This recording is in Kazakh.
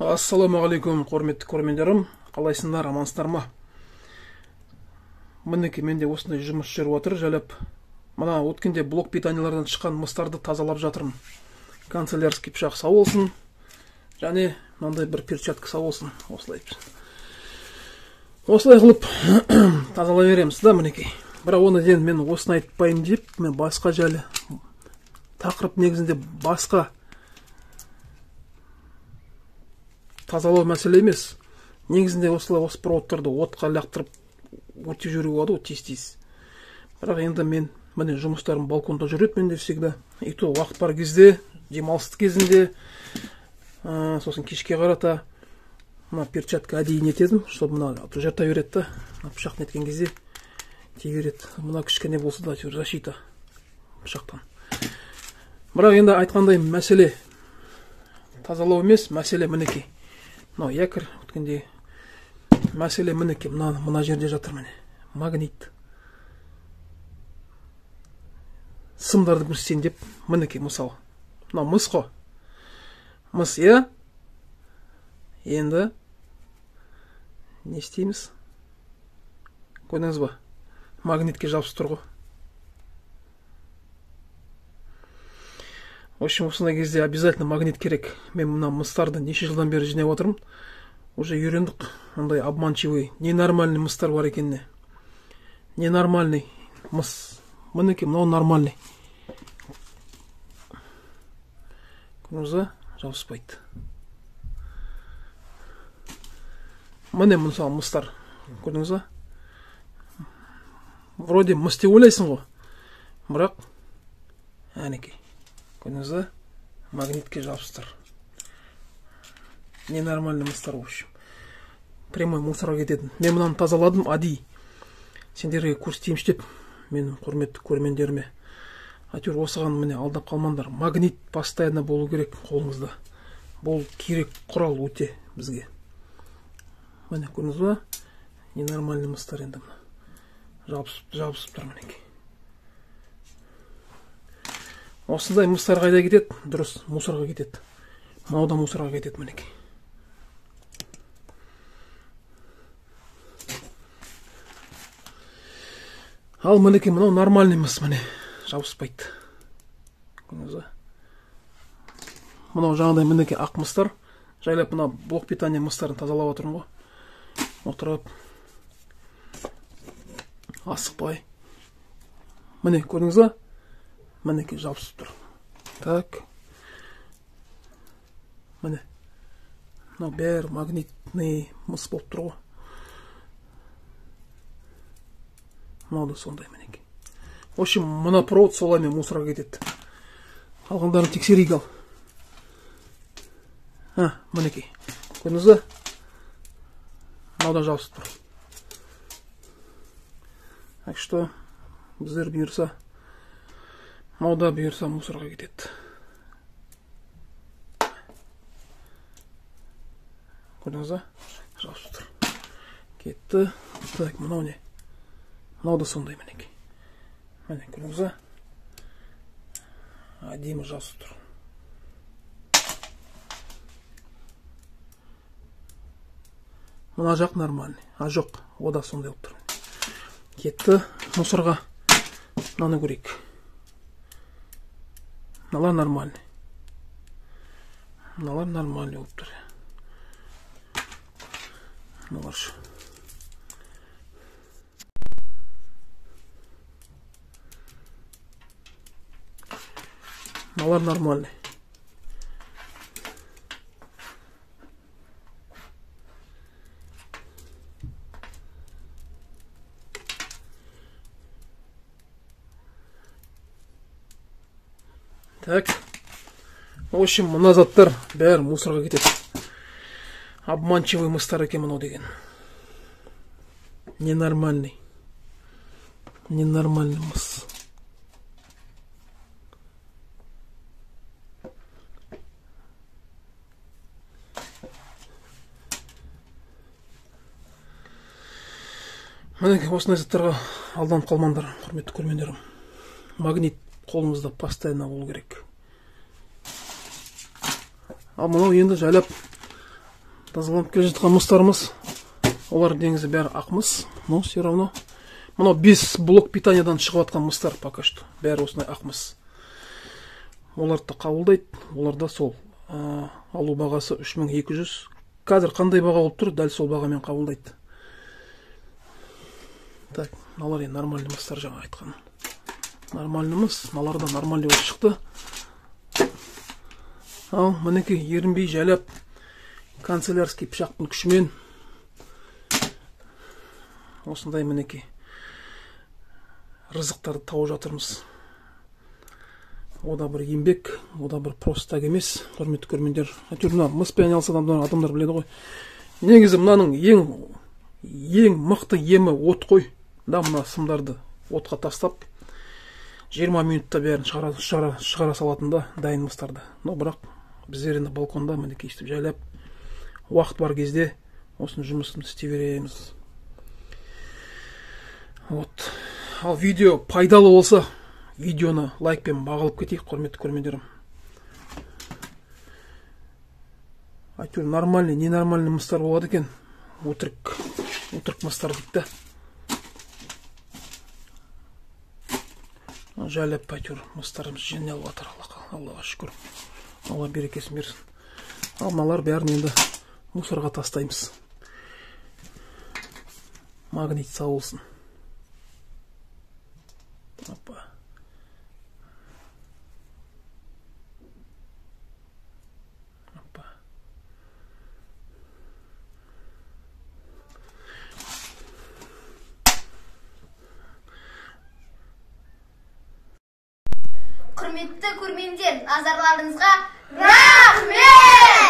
Ассалаумағалейкум, құрметті көрермендерім. Қалайсыңдар, амансыздар ма? Мінекей менде осындай жұмыс жүріп отыр, жайлап. Мына өткенде блок питаниялардан шыққан мыстарды тазалап жатырмын. Канцелярский пышақ сау болсын, және мынандай бір перчатка сау болсын. Осылай. Осылай қылып тазалай береміз да, мінекей. Бірақ оны дейін мен осыны айтпайын деп, мен басқа жайлы тақырып негізінде басқа тазалау мәселе емес. Негізінде осылай осы проводтарды отқа лақтырып өртеп жіберуге болады ғой, тез-тез. Бірақ енді мен міне жұмыстарым балконда жүреді менде всегда. И то уақыт бар кезде, демалыс кезінде, сосын кешке қарата мына перчатка әдейі нетедім, чтобы мына жырта береді да, мына пышақ неткен кезде тие береді. Мына кішкене болса да әйтеуір защита пышақтан. Бірақ енді айтқандай мәселе тазалау емес, мәселе мінекей. Мынау якорь өткенде мәселе мінекей мына жерде жатыр міне. Магнит. Сымдарды көрсетейін деп мінекей мысал. Мынау мыс қой. Мыс, иә? Енді не істейміз? Көрдіңіз ба? Магнитке жабысып тұр ғой. В общем, осындай кезде обязательно магнит керек. Мен мына мыстарды неше жылдан бері жинап отырмын. Уже үйрендік, ондай обманчивый, ненормальный мыстар бар екеніне. Ненормальный мыс. Мінекей мынау нормальный. Көрдіңіз ба? Жабыспайды. Міне мысалы мыстар. Көрдіңіз ба? Вроде мыс деп ойлайсың ғой. Бірақ әнекей. Көрдіңіз ба? Магнитке жабыстыр. Ненормальный мыстар, в общем. Прямой мусорға кететін. Мен мынаны тазаладым әдейі. Сендерге көрсетейінші деп, менің құрметті көрермендеріме. Әйтеуір осыған міне алдап қалмаңдар. Магнит постоянно болу керек қолыңызда. Бұл керек құрал өте бізге. Міне көрдіңіз ба? Ненормальный мыстар енді мына. Жабысып тұр мінекей. Осындай мыстар қайда кетеді? Дұрыс, мусорға кетеді. Мынау да мусорға кетеді мінекей. Ал мінекей мынау нормальный мыс міне, жабыспайды. Көрдіңіз ба? Мынау жаңағыдай мінекей ақ мыстар. Жайлап мына блок питания мыстарын тазалап отырмын ғой. Отырып асықпай. Міне көрдіңіз ба? Мінекей жабысып тұр. Так. Міне. Мынау бәрі магнитный мыс болып тұр ғой. Мынау да сондай мінекей. В общем, мына провод солаймен мусорға кетеді. Қалғандарын тексерейік ал. Мінекей. Көрдіңіз ба? Мынау да жабысып тұр. Так что біздер бұйырса, мынау да бұйырса мусорға кетеді. Көрдіңіз ба? Жабысып тұр. Кетті. Так, мынау не? Мынау да сондай мінекей. Міне көрдіңіз ба? Әдемі жабысып тұр. Мына жақ нормальный. А жоқ, о да сондай болып тұр. Кетті мусорға. Мынаны көрейік. Мыналар нормальный. Мыналар нормальный болып тұр. Мыналар ше. Мыналар нормальный. Так. В общем, мына заттар бәрі мусорға кетеді. Обманчивый мыстар екен мынау деген. Ненормальный. Ненормальный мыс. Мінекей осындай заттарға алданып қалмаңдар, құрметті көрермендерім. Магнит қолымызда постоянно болу керек. Ал мынау енді жайлап Тазаланып келе жатқан мыстарымыз. Олар негізі бәрі ақ мыс, но все равно. Мынау 5 блок питаниядан шығып жатқан мыстар пока что. Бәрі осындай ақ мыс. Оларды да қабылдайды. Оларда сол алу бағасы 3200. Қазір қандай баға болып тұр, дәл сол бағамен қабылдайды. Так, мыналар енді нормальный мыстар, жаңа айтқан. Нормальный мыс, мыналар да нормальный болып шықты. Ал, мінекей ерінбей жайлап канцелярский пышақтың күшімен осындай мінекей рызықтарды тауып жатырмыз. О да бір еңбек, о да бір просто так емес, құрметті көрермендер. Әйтеуір мына мыспен айналысатын адамдар біледі ғой. Негізі мынаның ең мықты емі от қой. Да, мына сымдарды отқа тастап 20 минутта бәрін шығара салатын да дайын мыстарды. Но бірақ біздер енді балконда мінекей істеп жайлап уақыт бар кезде осының жұмысын істей береміз. Вот. Ал видео пайдалы болса, видеоны лайкпен бағалап кетейік, құрметті көрермендерім. Әйтеуір нормальный, ненормальный мыстар болады екен. Өтірік мыстар дейді да. Жайлап әйтеуір мыстарымыз жиналып жатыр, Аллаға шүкір. Алла берекесін берсін. Ал мыналар бәрін енді мусорға тастаймыз. Магнит сау болсын. Опа. Опа. Құрметті көрермендер, назарларыңызға рахмет!